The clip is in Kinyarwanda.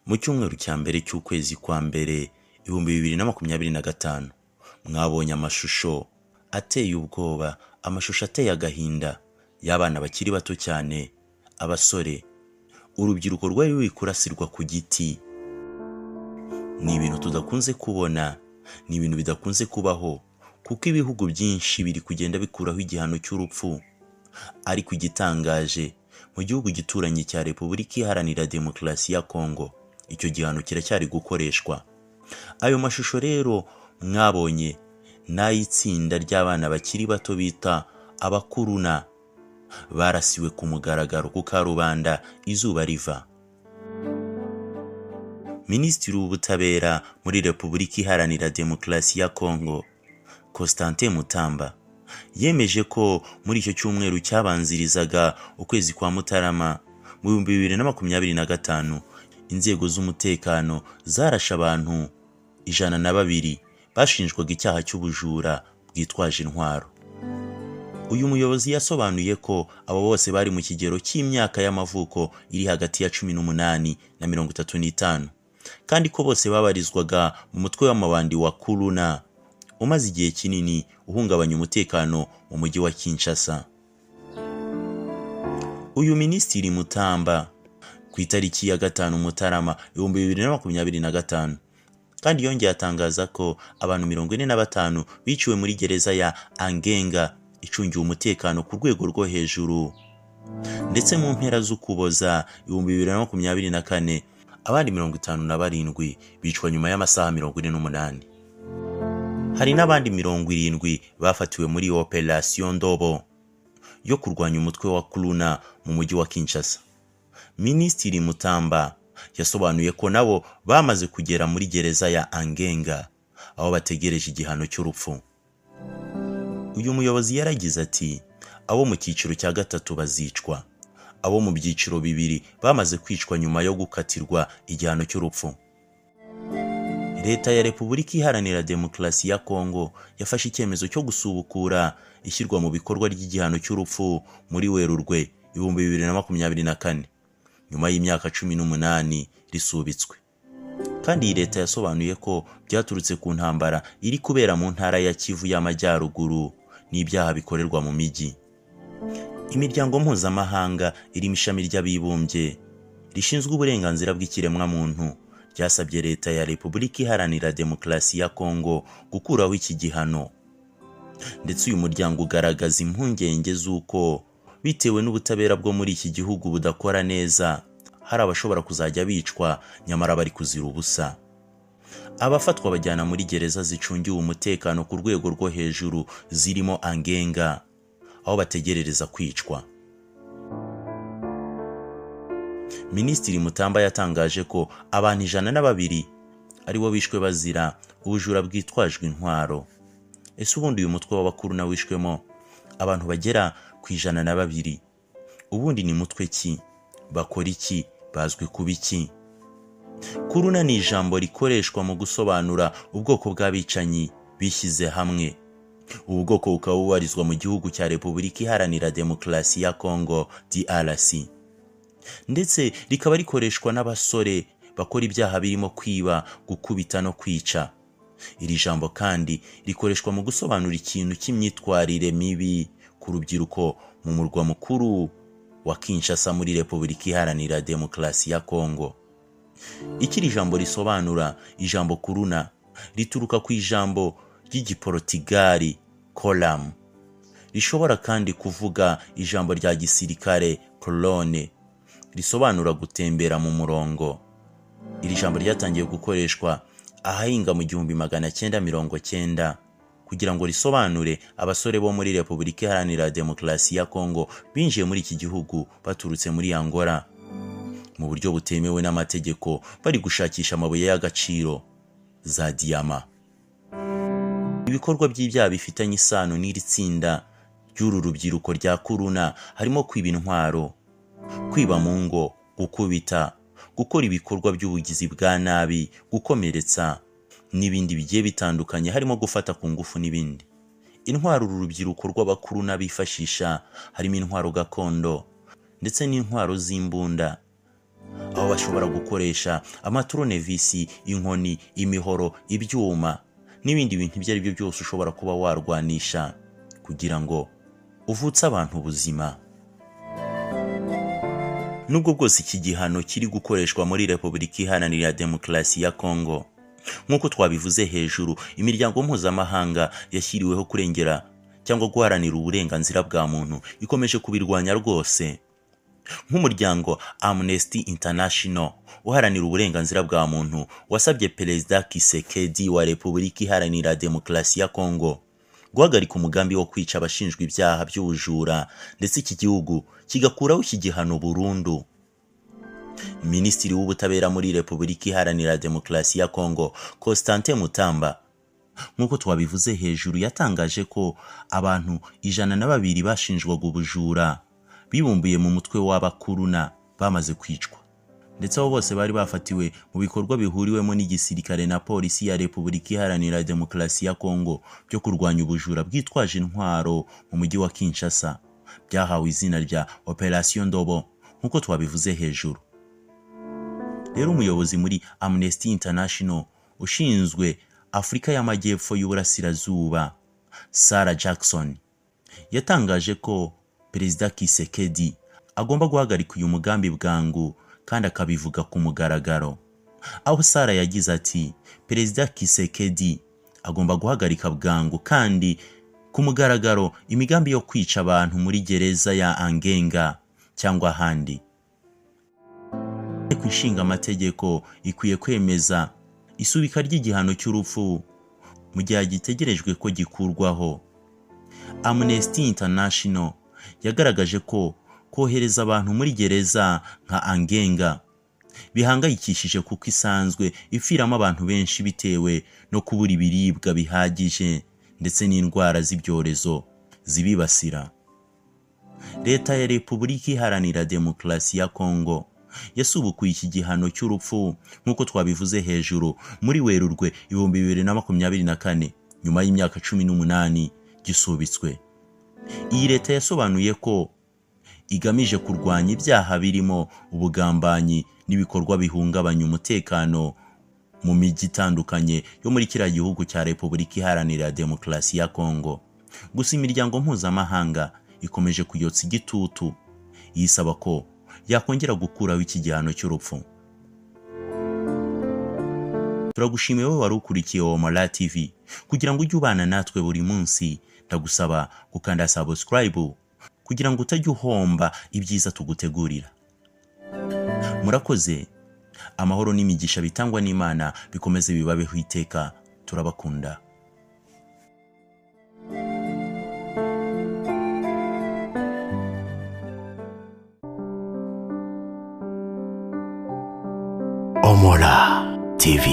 Mu cyumweru cya mbere cy'ukwezi kwa mbere 2025, mwabonye amashusho ateye ubwoba, amashusho ateye agahinda y'abana bakiri bato cyane, abasore, urubyiruko rwari ruri kurasirwa ku giti. Ni ibintu tudakunze kubona, ni ibintu bidakunze kubaho, kuko ibihugu byinshi biri kugenda bikuraho igihano cy'urupfu. Ariko igitangaje, mu gihugu gituranyi cya Repubulika Iharanira Demokarasi ya Kongo, icyo gihano kiracyari gukoreshwa. Ayo mashusho rero mwabonye ni ay'itsinda ry'abana bakiri bato bita abakuruna, barasiwe ku mugaragaro ku karubanda izuba riva. Minisitiri w'Ubutabera muri Repubulika Iharanira Demokarasi ya Kongo, Constantin Mutamba, yemeje ko muri icyo cyumweru cyabanzirizaga ukwezi kwa Mutarama mu 2025, inzego z'umutekano zarashe abantu 102 bashinjwaga icyaha cy'ubujura bwitwaje intwaro. Uyu muyobozi yasobanuye ko abo bose bari mu kigero cy'imyaka y'amavuko iri hagati ya 18 na 35, kandi ko bose babarizwaga mu mutwe w'amabandi wa Kuluna umaze igihe kinini uhungabanya umutekano mu mujyi wa Kinshasa. Uyu Minisitiri Mutamba ku itariki ya 5 Mutarama 2025 kandi yongeye atangaza ko abantu 45 biciwe muri gereza ya Angenga icungiwe umutekano ku rwego rwo hejuru, ndetse mu mpera z'Ukuboza 2024 abandi 57 bicwa nyuma y'amasaha 48. Hari n'abandi 70 bafatiwe muri Operation Ndobo yo kurwanya umutwe wa Kuluna mu mujyi wa Kinshasa. Minisitiri Mutamba yasobanuye ko nabo bamaze kugera muri gereza ya Angenga aho bategereje igihano cy'urupfu. Uyu muyobozi yaragize ati: abo mu cyiciro cya gatatu bazicwa, abo mu byiciro bibiri bamaze kwicwa nyuma yo gukatirwa igihano cy'urupfu. Leta ya Repubulika Iharanira Demokarasi ya Kongo yafashe icyemezo cyo gusubukura ishyirwa mu bikorwa ry'igihano cy'urupfu muri Werurwe 2024, nyuma y'imyaka 18 risubitswe. Kandi iyi leta yasobanuye ko byaturutse ku ntambara iri kubera mu ntara ya Kivu y'Amajyaruguru n'ibyaha bikorerwa mu mijyi. Imiryango mpuzamahanga irimo ishami ry'abibumbye rishinzwe uburenganzira bw'ikiremwamuntu ryasabye leta ya Repubulika Iharanira Demokarasi ya Kongo gukuraho iki gihano, ndetse uyu muryango ugaragaza impungenge z'uko bitewe n'ubutabera bwo muri iki gihugu budakora neza, hari abashobora kuzajya bicwa nyamara bari kuzira ubusa. Abafatwa bajyana muri gereza zicungiwe umutekano ku rwego rwo hejuru zirimo Angenga, aho bategerereza kwicwa. Minisitiri Mutamba yatangaje ko abantu 102 aribo bishwe bazira ubujura bwitwajwe intwaro. Ese ubundi uyu mutwe w'abakuruna wishwemo abantu bagera ku 102, ubundi ni mutwe ki? Bakora iki? Bazwi kuba iki? Kuruna ni ijambo rikoreshwa mu gusobanura ubwoko bw'abicanyi bishyize hamwe. Ubu bwoko bukaba bubarizwa mu gihugu cya Repubulika Iharanira Demokarasi ya Kongo DRC, ndetse rikaba rikoreshwa n'abasore bakora ibyaha birimo kwiba, gukubita no kwica. Iri jambo kandi rikoreshwa mu gusobanura ikintu cy'imyitwarire mibi ku rubyiruko mu murwa mukuru wa Kinshasa muri Repubulika Iharanira Demokarasi ya Kongo. Iki iri jambo risobanura, ijambo kuruna, rituruka ku ijambo ry'Igiporutigali kolam, rishobora kandi kuvuga ijambo rya gisirikare colonne, risobanura gutembera mu murongo. Iri jambo ryatangiye gukoreshwa ahahinga mu 1990 kugira ngo risobanure abasore bo muri Repubulika Iharanira Demokarasi ya Kongo binjiye muri iki gihugu baturutse muri Angola mu buryo butemewe n'amategeko, bari gushakisha amabuye y'agaciro za diyama. Ibikorwa by'ibyaha bifitanye isano n'iri tsinda ry'uru rubyiruko rya Kuruna harimo kwiba intwaro, kwiba mu ngo, gukubita, gukora ibikorwa by'ubugizi bwa nabi, gukomeretsa n'ibindi bigiye bitandukanye, harimo gufata ku ngufu n'ibindi. Intwaro uru rubyiruko rw'abakuruna bifashisha harimo intwaro gakondo ndetse n'intwaro z'imbunda, aho bashobora gukoresha amaturunevisi, inkoni, imihoro, ibyuma n'ibindi bintu ibyo ari byo byose ushobora kuba warwanisha kugira ngo uvutse abantu ubuzima. Nubwo bwose iki gihano kiri gukoreshwa muri Repubulika Iharanira Demokarasi ya Kongo, nk'uko twabivuze hejuru, imiryango mpuzamahanga yashyiriweho kurengera cyangwa guharanira uburenganzira bwa muntu ikomeje kubirwanya rwose. Nk'umuryango Amnesty International uharanira uburenganzira bwa muntu wasabye Perezida Tshisekedi wa Repubulika Iharanira Demokarasi ya Kongo guhagarika umugambi wo kwica abashinjwa ibyaha by'ubujura, ndetse iki gihugu kigakuraho iki gihano burundu. Minisitiri w'Ubutabera muri Repubulika Iharanira Demokarasi ya Kongo, Constantin Mutamba, nk'uko twabivuze hejuru, yatangaje ko abantu 102 bashinjwaga ubujura bibumbiye mu mutwe w'abakuruna bamaze kwicwa, ndetse abo bose bari bafatiwe mu bikorwa bihuriwemo n'igisirikare na polisi ya Repubulika Iharanira Demokarasi ya Kongo byo kurwanya ubujura bwitwaje intwaro mu mujyi wa Kinshasa, byahawe izina rya Operation Ndobo nk'uko twabivuze hejuru. Rero umuyobozi muri Amnesty International ushinzwe Afurika y'Amajyepfo y'Uburasirazuba, Sarah Jackson, yatangaje ko Perezida Tshisekedi agomba guhagarika uyu mugambi bwangu kandi akabivuga ku mugaragaro. Aho Sarah yagize ati: "Perezida Tshisekedi agomba guhagarika bwangu kandi ku mugaragaro imigambi yo kwica abantu muri gereza ya Angenga cyangwa ahandi." Inteko Ishinga Amategeko ikwiye kwemeza isubika ry'igihano cy'urupfu mu gihe gitegerejwe ko gikurwaho. Amnesty International yagaragaje ko kohereza abantu muri gereza nka Angenga bihangayikishije, kuko isanzwe ipfiramo abantu benshi bitewe no kubura ibiribwa bihagije ndetse n'indwara z'ibyorezo zibibasira. Leta ya Repubulika Iharanira Demokarasi ya Kongo yasubukuye iki gihano cy'urupfu nk'uko twabivuze hejuru muri Werurwe 2024, nyuma y'imyaka 18 gisubitswe. Iyi leta yasobanuye ko igamije kurwanya ibyaha birimo ubugambanyi n'ibikorwa bihungabanya umutekano mu mijyi itandukanye yo muri kiriya gihugu cya Repubulika Iharanira Demokarasi ya Kongo. Gusa imiryango mpuzamahanga ikomeje kuyotsa igitutu yisaba ko yakongera gukuraho iki gihano cy'urupfu. Turagushimiye wowe wari ukurikiye Omola TV. Kugira ngo ujye ubana natwe buri munsi, ndagusaba gukanda subscribe kugira ngo utajya uhomba ibyiza tugutegurira. Murakoze. Amahoro n'imigisha bitangwa n'Imana bikomeze bibabeho iteka. Turabakunda. Omola TV.